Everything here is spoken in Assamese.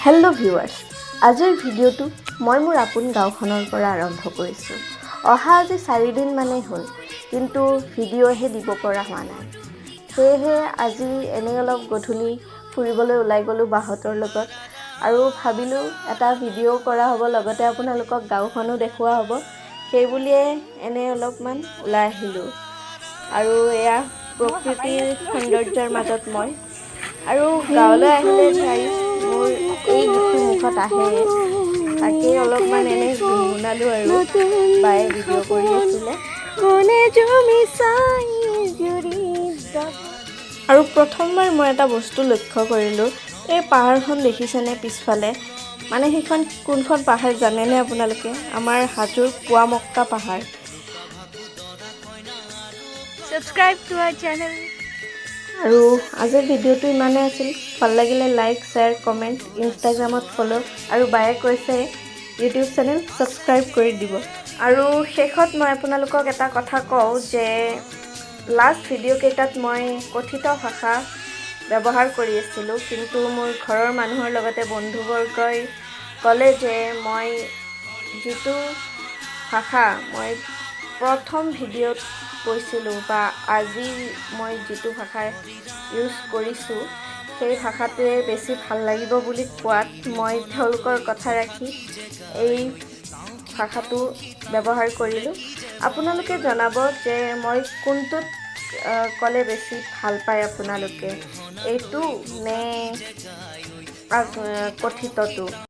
হেল্ল' ভিউৱাৰ্ছ, আজিৰ ভিডিঅ'টো মই মোৰ আপোন গাঁওখনৰ পৰা আৰম্ভ কৰিছোঁ। অহা আজি 4 দিনমানেই হ'ল, কিন্তু ভিডিঅ'হে দিব পৰা হোৱা নাই। সেয়েহে আজি এনেই অলপ গধূলি ফুৰিবলৈ ওলাই গ'লোঁ বাহঁতৰ লগত আৰু ভাবিলোঁ এটা ভিডিঅ' কৰা হ'ব, লগতে আপোনালোকক গাঁওখনো দেখুওৱা হ'ব। সেই বুলিয়ে এনেই অলপমান ওলাই আহিলোঁ আৰু এয়া প্ৰকৃতিৰ সৌন্দৰ্যৰ মাজত মই। আৰু গাঁৱলৈ আহিলে গাইজ, মোৰ এই গীতটো মুখত আহে। তাকেই অলপমান এনেই গুণগুণালোঁ আৰু বায়ে ভিডিঅ' কৰি আছিলে। মনে জমি চাই জুৰি। আৰু প্ৰথমবাৰ মই এটা বস্তু লক্ষ্য কৰিলোঁ। এই পাহাৰখন দেখিছেনে পিছফালে? মানে সেইখন কোনখন পাহাৰ জানেনে আপোনালোকে? আমাৰ হাজোৰ পোৱামক্কা পাহাৰ। Subscribe to our channel. আৰু আজিৰ ভিডিঅ'টো ইমানেই আছিল। ভাল লাগিলে লাইক, শ্বেয়াৰ, কমেণ্ট, ইনষ্টাগ্ৰামত ফ'ল' আৰু বায়ে কৈছে ইউটিউব চেনেল ছাবস্ক্ৰাইব কৰি দিব। আৰু শেষত মই আপোনালোকক এটা কথা কওঁ যে লাষ্ট ভিডিঅ'কেইটাত মই কথিত ভাষা ব্যৱহাৰ কৰি আছিলোঁ, কিন্তু মোৰ ঘৰৰ মানুহৰ লগতে বন্ধুবৰ্গই ক'লে যে মই যিটো ভাষা মই প্ৰথম ভিডিঅ'ত কৈছিলোঁ বা আজি মই যিটো ভাষা ইউজ কৰিছোঁ, সেই ভাষাটোৱে বেছি ভাল লাগিব বুলি কোৱাত মই তেওঁলোকৰ কথা ৰাখি এই ভাষাটো ব্যৱহাৰ কৰিলোঁ। আপোনালোকে জনাব যে মই কোনটোত ক'লে বেছি ভাল পায় আপোনালোকে, এইটো নে কথিতটো।